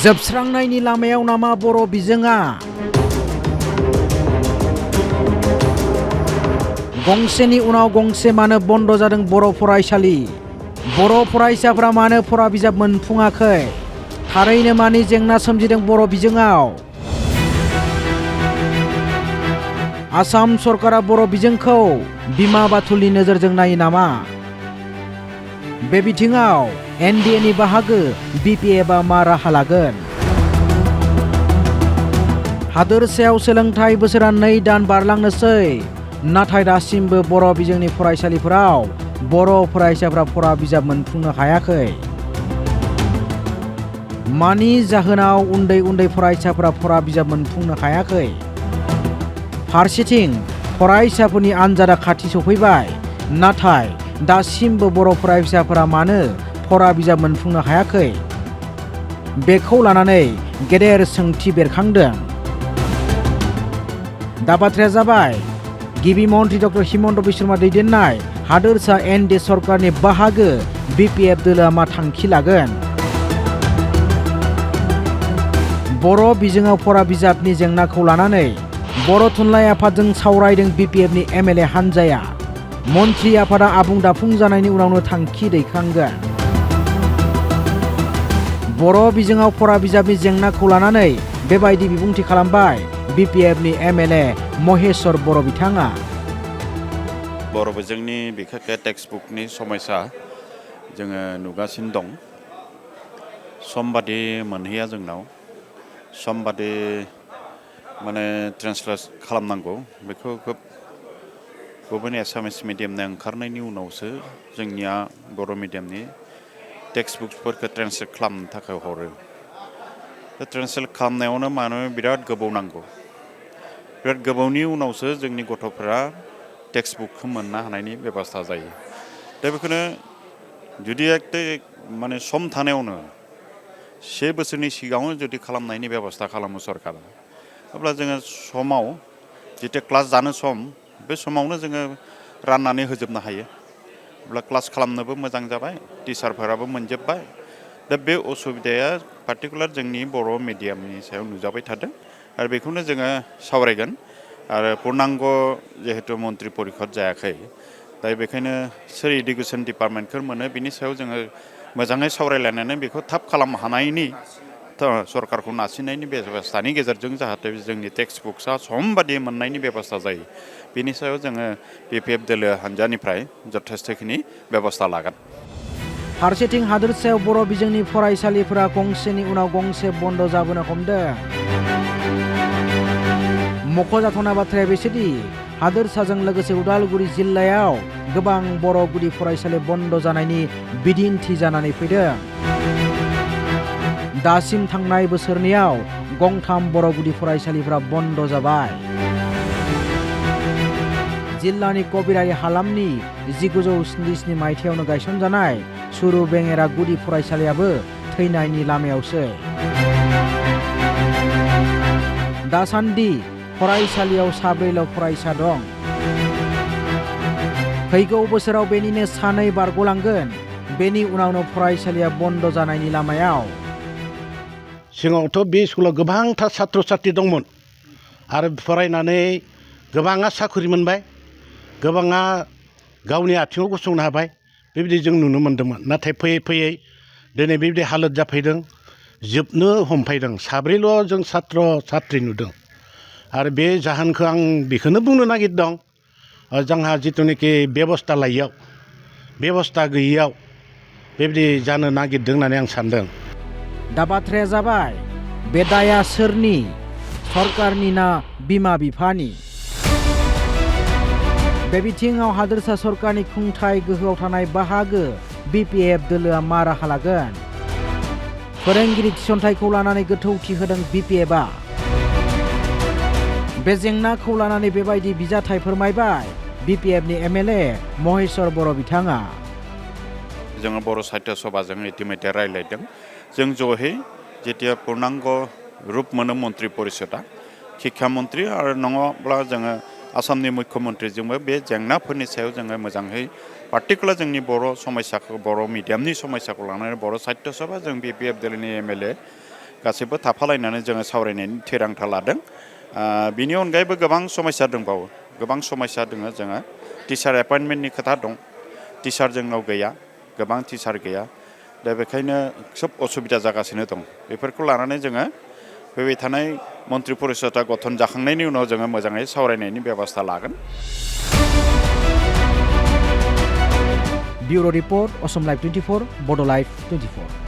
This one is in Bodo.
जोबस्रांनायनि लामायाव नामा बर' बिजोङा? गंसेनि उनाव गंसे मानो बन्द जादों बर' फरायसालि? बर' फरायसाफ्रा मानो फरा बिजाब मोनफुङाखै? थारैनो मानि जेंना सोमजिदों बर' बिजोङाव? आसाम सरकारा बर' बिजोंखौ बिमा बाथुलनि नोजोरजों नायो नामा? बे बिथिङाव NDAनि बाहागो BPFआ मा राहा लागोन? हादोरसायाव सोलोंथाइ बोसोरा 2 दान बारलांनोसै, नाथाय दासिमबो बर' बिजोंनि फरायसालिफोराव बर' फरायसाफ्रा फरा बिजाब मोनफुंनो हायाखै। मानि जाहोनाव उन्दै उन्दै फरायसाफोरा फरा बिजाब मोनफुंनो हायाखै? फारसेथिं फरायसाफोरनि आनजादा खाथि सफैबाय, नाथाय दासिमबो बर' फरायसाफोरा मानो फरा बिजाब मोनफुंनो हायाखै? बेखौ लानानै गेदेर सोंथि बेरखांदों। दा बाथ्राया जाबाय, गिबि मन्त्रि डक्टर हिमन्त बिश्व दैदेननाय हादोरसा NDA सरकारनि बाहागो BPF दोलोआ मा थांखि लागोन? बर' बिजोङाव फरा बिजाबनि जेंनाखौ लानानै बर' थुनलाइ आफादजों सावरायदों BPFनि MLA हान्जाया। मन्त्रि आफादा आबुं दाफुं जानायनि उनावनो थांखि दैखांगोन। बर' बिजोङाव फरा बिजाबनि जेंनाखौ लानानै बेबायदि बिबुंथि खालामबाय BPFनि MLA महेश्वर बर' बिथाङा। बर' बिजोंनि बिखेखके टेक्सटबुकनि समस्या जोङो नुगासिनो दं। समबादि मोनहैया जोंनाव, समबादि माने ट्रेन्सलेट खालामनांगौ, बेखौ खोब गुबुन एसामिस मिडियामनि ओंखारनायनि उनावसो जोंनिया बर' मिडियामनि टेक्सटबुकफोरखौ ट्रेन्सलेट खालामनो थाखाय हरो। ट्रेन्सलेट खालामनायावनो मानो बिराद गोबाव नांगौ। बिराद गोबावनि उनावसो जोंनि गथ'फोरा टेक्सटबुकखौ मोननो हानायनि बेबस्था जायो। दा बेखौनो जुदि माने सम थानायावनो 1 बोसोरनि सिगाङावनो जुदि खालामनायनि बेबस्था खालामो सरकारा, अब्ला जोङो समाव जिथिया क्लास जानो सम, बे समावनो जोङो राननानै होजोबनो हायो। अब्ला क्लास खालामनोबो मोजां जाबाय, टिचारफोराबो मोनजोब्बाय। दा बे असुबिदाया पार्टिकुलार जोंनि बर' मिडियामनि सायाव नुजाबाय थादों आरो बेखौनो जोङो सावरायगोन। आरो पुर्नांग जिहेतु मन्त्रि परिषद जायाखै, दा बेखायनो सोर इडुकेसन डिपार्टमेन्टखौ मोनो बिनि सायाव जोङो मोजाङै सावरायलायनानै बेखौ थाब खालामनो हानायनि सरकारखौ नारसिननायनि बेबस्थानि गेजेरजों जाहाथे जोंनि टेक्सटबुकआ समबादि मोननायनि बेबस्था जायो, बिनि सायाव जोङो BPF दोलो हान्जानिफ्राय जथेस्थखिनि बेबस्था लागोन। फारसेथिं हादोरसायाव बर' बिजोंनि फरायसालिफोरा गंसेनि उनाव गंसे बन्द जाबोनो हमदों। मख'जाथावना बाथ्राया बेसोदि हादोरसाजों लोगोसे उदालगुरि जिल्लायाव गोबां बर' गुदि फरायसालि बन्द जानायनि बिदिन्थि जानानै फैदों। दासिम थांनाय बोसोरनैयाव गंथाम बर' गुदि फरायसालिफोरा बन्द जाबाय। जिल्लानि कबिरारि हालामनि 1977 मायथाइयावनो गायसनजानाय सुरु बेङेरा गुदि फरायसालियाबो थैनायनि लामायावसै। दासान्दि फरायसालियाव 4ल' फरायसा दं। फैगौ बोसोराव बेनिनो 2 बारग'लांगोन। बेनि उनावनो फरायसालिया बन्द जानायनि लामायाव। सिगाङावथ' बे स्कुलाव गोबांथार सात्र साथ्रि दंमोन आरो फरायनानै गोबाङा साख्रि मोनबाय, गोबाङा गावनि आथिङाव गसंनो हाबाय। बेबायदि जों नुनो मोन्दोंमोन। नाथाय फैयै फैयै दिनै बेबायदि हालोद जाफैदों, जोबनो हमफैदों। 4ल' जों सात्र साथ्रि नुदों। आरो बे जाहोनखौ आं बेखौनो बुंनो नागिरदों, जोंहा जिथुनाखि बेबस्था लायैयाव, बेबस्था गैयैयाव बेबायदि जानो नागिरदों होननानै आं सान्दों। दा बाथ्राया जाबाय, बे दाया सोरनि? सरकारनि ना बिमा बिफानि? बे बिथिङाव हादोरसा सरकारनि खुंथाय गोहोआव थानाय बाहागो BPF दोलोआ मा राहा लागोन? फोरोंगिरि थिसनथायखौ लानानै गोथौथि होदों BPFआ। बे जेंनाखौ लानानै बेबायदि बिजाथाय फोरमायबाय BPFनि MLA महेश्वर बर' बिथाङा। जोङो बर' साहित्य सभाजों इतिमध्य रायज्लायदों। जों ज'है जेथिया पुर्नांग रुप मोनो मन्त्रि परिषदआ, शिक्षा मन्त्रि आरो नङाब्ला जोङो आसामनि मुख्यमन्त्रिजोंबो बे जेंनाफोरनि सायाव जोङो मोजाङै पार्टिकुलार जोंनि बर' समस्याखौ, बर' मिडियामनि समस्याखौ लानानै बर' साहित्य सभा, जों BPF दोलोनि MLA गासैबो थाफालायनानै जोङो सावरायनायनि थिरांथा लादों। बिनि अनगायैबो गोबां समस्या दंबावो, गोबां समस्या दङ जोङो। टिचार एपइन्टमेन्टनि खोथा दं, टिचार जोंनाव गैया, गोबां टिचार गैया। दा बेखायनो खोब असुबिदा जागासिनो दं। बेफोरखौ लानानै जोङो फैबाय थानाय मन्त्रि परिषदआ गठन जाखांनायनि उनाव जोङो मोजाङै सावरायनायनि बेबस्था लागोन। ब्युरो रिपर्ट, असम लाइभ 24, बड' लाइभ 24।